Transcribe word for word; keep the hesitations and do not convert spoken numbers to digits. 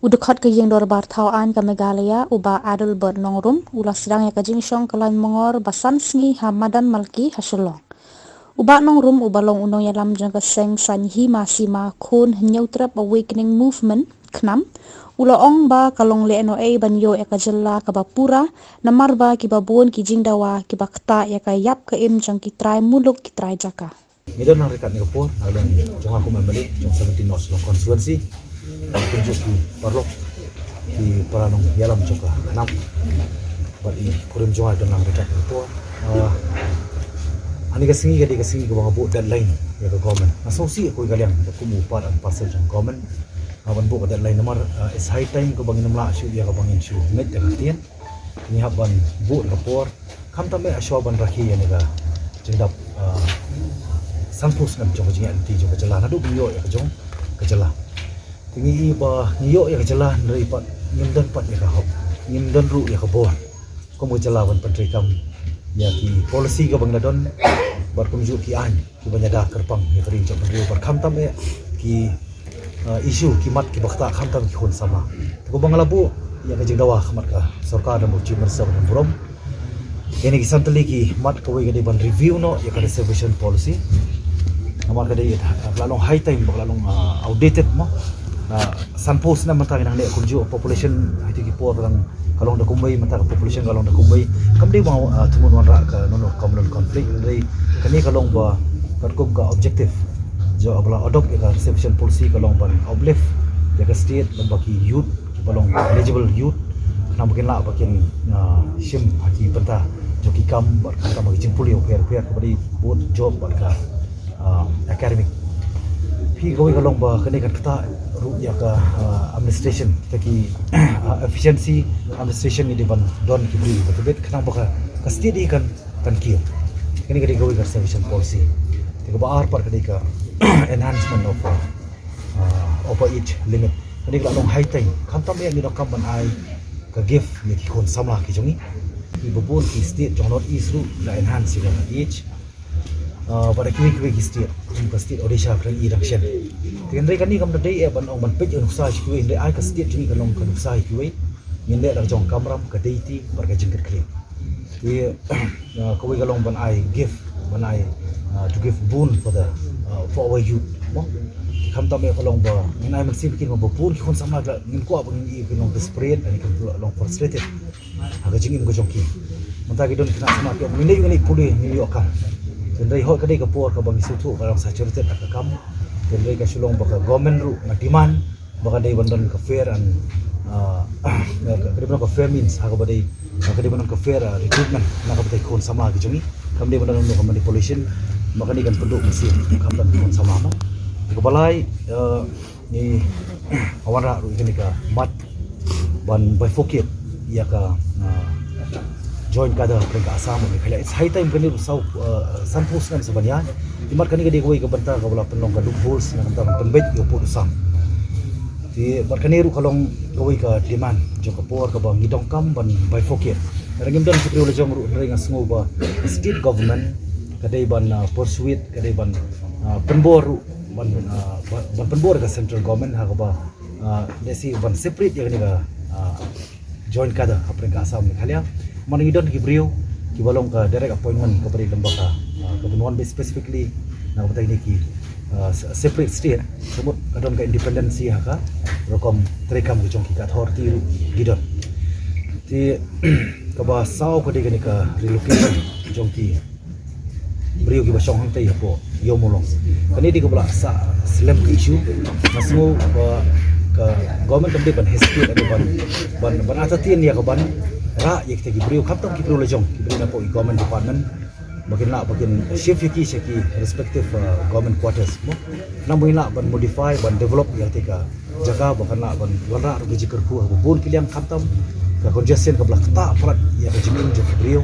U dkhot ka ïing dorbar thaw aiñ ka Meghalaya, u Bah Adelbert Nongrum, u la sdang ïa ka jingshong ka lain mongor ba san sngi ha Madan Malki ha Shillong. U Bah Nongrum, uba long u nongïalam jong ka seng Saiñ Hima Sima Khun Hynñiewtrep Awakening Movement, KHNAM, u la ong ba ka long lehnohei ban ïoh ïa ka jylla kaba pura, namar ba kiba bun ki jingdawa kiba ktah ïa ka ïap ka im jong ki trai muluk ki trai jaka. Ngi don nang ryngkat ha kane ka por, na ka liang jong nga kum u MLA jong seventeen North Shillong Constituency. Kumjuh ki paralok, ki para nongïalam jong ka KHNAM, bad i kurim jong nga don nang ryngkat ha kane ka por. Ah, ha kane ka sngi ka dei ka sngi kaba nga buh deadline ïa ka government. Nga sngewsih ha kawei ka liang, kum u part and parcel jong government, nga ban buh ka deadline namar, ah, it's high time kaba ngin ym lah shuh ïa kaba ngin shu ngeit da ka ktien. Ngi hap ban buh ka por, khamtam eh shuwa ban rakhe ïa kane ka jingdap, ah, sanphew snem jong ka jingïaid lynti jong ka jylla, naduh ba ngi ïoh ïa ka jong ka jylla. Te ngi i ba ngi ïoh ïa ka jylla, hynrei pat ngim don pat ïa ka hok, ngim don ruh ïa ka bor kum ka jylla ban pyntreikam ïa ki policy kaba ngi la don, bad kumjuh ki aiñ kiba ïada kyrpang ïa ka ri jong ka briew, bad khamtam eh ki, ah, issue, ki mat kiba ktah, khamtam ki khun samla. Te kumba nga la buh ïa ka jingdawa ha khmat ka sorkar, da u Chief Minister ba donburom, ïa kine ki san tylli ki mat, kawei ka dei ban review noh ïa ka reservation policy. Namar ka dei, ah, ka la long high time, ba ka la long, ah, outdated mo. Ah, sanphew snem mynta ngi nangne, kumjuh population ha kito ki por ka long, ka long da kumwei, mynta ka population ka long da kumwei. Kam dei ba, ah, thmu wanrah ka, no, no, communal conflict, hynrei kane ka long ba katkum ka objective jong ba la adopt ïa ka reservation policy ka long ban uplift ïa ka state, lem bad ki youth kiba long eligible youth, khnang ba kin lah ba kin, ah, shim ha ki bynta jong ki kam, bad khamtam ha ki jingpule bapher bapher, kaba dei both job bad ka, ah, academic. Phi, kawei ka long ba kane kan ktah ruh ïa ka, ah, administration, kita ki, ah, efficiency administration, ngi dei ban don ki briew ba tbit, khnang ba ka, ka state hi kan, kan kiew. Kane ka dei kawei ka reservation policy. Te kaba ar pat ka dei ka enhancement of, ah, ah, upper age limit. Kane ka la long high time. Khamtam eh ngi donkam ban ai ka gift ïa ki khun samla ki jong ngi. Kiba bun ki state jong North East ruh la enhance ïa ka age. Ah, bad da kiwei kiwei ki state, kum ka state Odisha, ka dang i dang shen. Te hynrei kane kam da dei eh ban ong ban peit ïa ka nuksa sha kiwei, hynrei ai ka state jong ngi ka long ka nuksa sha kiwei. Ngin leh da ka jong ka kamram, ka deiti bad ka jingkitkhlieh. Te, ah, kawei ka long ban ai gift, ban ai, ah, to give boon for the, ah, for our youth, mo? Khamtam eh ka long ba ngin ai mynsiem ïa ki, ba bun ki khun samla, ngin kwah ba ngin ïohi ki long desperate, ki long frustrated ha ka jingim ka jong ki. Mynta ki don khynnah samla ki ong, ngin ïoh, ngin ïoh pule, ngin ïoh kam. Hynrei hooid ka dei ka por kaba ngi sngewthuh ka long saturated ha ka kam. Hynrei ka shu long ba ka government ruh nga demand ba ka dei ban don ka fair and, ah, ka dei ban don ka fair means, ha kaba dei, ka dei ban don ka fair, ah, recruitment na ka bynta ki khun samla ki jong ngi. Kam dei ban don ka manipulation, ba kane kan pynduh mynsiem khamtam ki khun samla mo. Kaba lai, ah, ngi wanrah ruh ïa kane ka mat ban bifurcate ïa ka, ah, joint cadre hapdeng ka Assam bad Meghalaya. It's high time, kane ruh saw, ah, sanphew snem sa ban ïaid. Te mat kane ka dei kawei ka bynta kaba la pynlong ka loopholes na ka bynta ban pynbeit ïa u pud u sam. Te mat kane ruh ka long kawei ka demand jong ka por kaba ngi donkam ban bifurcate. Lada ngim don ki briew la jong ruh, hynrei nga sngew ba state government ka dei ban, ah, persuade, ka dei ban, ah, pynbor ruh, ban, ah, ban, ban pynbor ka central government ha kaba, ah, lehse ban separate ïa kane ka, ah, joint cadre hapdeng ka Assam Meghalaya. Namar ngi don ki briew kiba long ka direct appointment kaba dei lem bad ka, ah, ka ban wan beit specifically na ka bynta kine ki, ah, se-, separate state. Ka mut ka don ka independency ha ka rukom treikam ka jong ki, ka authority ruh ki don. Te kaba saw ka dei kane ka relocation jong ki briew kiba shong hangtei hapoh Iawmualong. Kane dei kaba la sah slem ka issue. Nga sngew ba ka government kam dei ban hesitate, ka dei ban, ban, ban entertain ïa ka ban rah ïa kita ki briew, khamtam ki briew la jong, ki briew napoh ki government department, ba kin lah ba kin shift ïa ki sha ki respective, uh, government quarters mo. Namar ba ngin lah ban modify, ban develop ïa kata ka jaka, ba kan lah ban wanrah ruh ka jingkyrkhu ha kaba bun ki liang, khamtam ka congestion kaba la ktah palat ïa ka jingim jong ki briew.